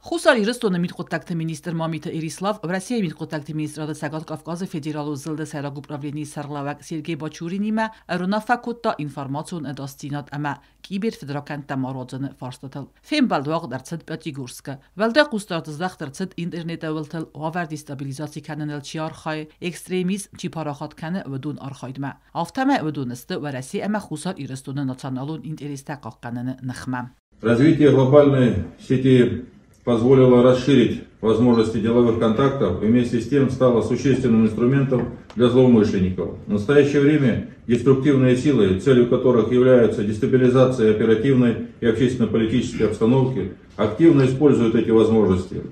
Хуссар Ирыстоны мидхъуыддӕгты министр Мамиты Эрислав Уӕрӕсейы мидхъуыддӕгты министрады Цӕгат Кавказы федералон зылды сӕйраг управленийы сӕргълӕууӕг Сергей Бачуринимӕ ӕруынаффӕ кодта информацион ӕдасдзинад ӕмӕ киберфыдракӕндтӕ ма руадзыны фарстытыл. Фембӕлд уагъд ӕрцыд Пятигорскы. Уӕлдай хъусдард здӕхт ӕрцыд интернет-ӕууӕлтыл уавӕр дестабилизаци кӕныныл чи архайы, экстремизм чи парахат кӕны, уыдон архайдмӕ. Афтӕмӕй уыдон сты Уӕрӕсе ӕмӕ Хуссар Ирыстоны националон интерестӕ хъахъхъӕныны ныхмӕ. Развитие глобальной сети позволило расширить возможности деловых контактов и вместе с тем стало существенным инструментом для злоумышленников. В настоящее время деструктивные силы, целью которых являются дестабилизация оперативной и общественно-политической обстановки, активно используют эти возможности.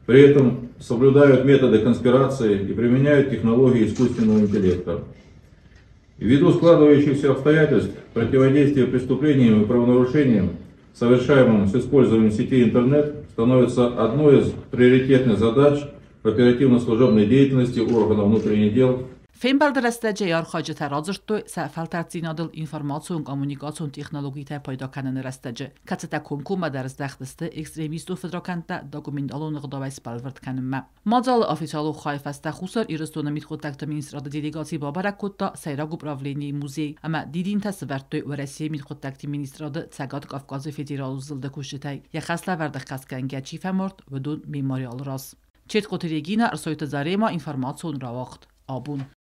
При этом соблюдают методы конспирации и применяют технологии искусственного интеллекта. Ввиду складывающихся обстоятельств, противодействие преступлениям и правонарушениям, совершаемым с использованием сети интернет, становится одной из приоритетных задач в оперативно-служебной деятельности органов внутренних дел. Фембӕлды рӕстӕджы йӕ архайджытӕ радзырдтой сӕ фӕлтӕрддзинадыл информацион-коммуникацион технологитӕй пайда кӕныны рӕстӕджы, кӕцытӕ комкоммӕдӕр здӕхт сты экстремистон фыдракӕндтӕ документалон ӕгъдауӕй сбӕлвырд кӕнынмӕ. Мадзалы официалон хайы фӕстӕ Хуссар Ирыстоны мидхъуыддӕгты министрады делегаци бабӕрӕг кодта сӕйраг управленийы музей ӕмӕ дидинтӕ сӕвӕрдтой Уӕрӕсейы мидхъуыддӕгты министрады Цӕгат Кавказы федералон зылды кусджытӕй йӕ хӕслӕвӕрды хӕсгӕнгӕ чи фӕмард, уыдон мемориалы раз. Четкоты Регина, Ӕрсойты Зарема, информацион рауагъд. Абон.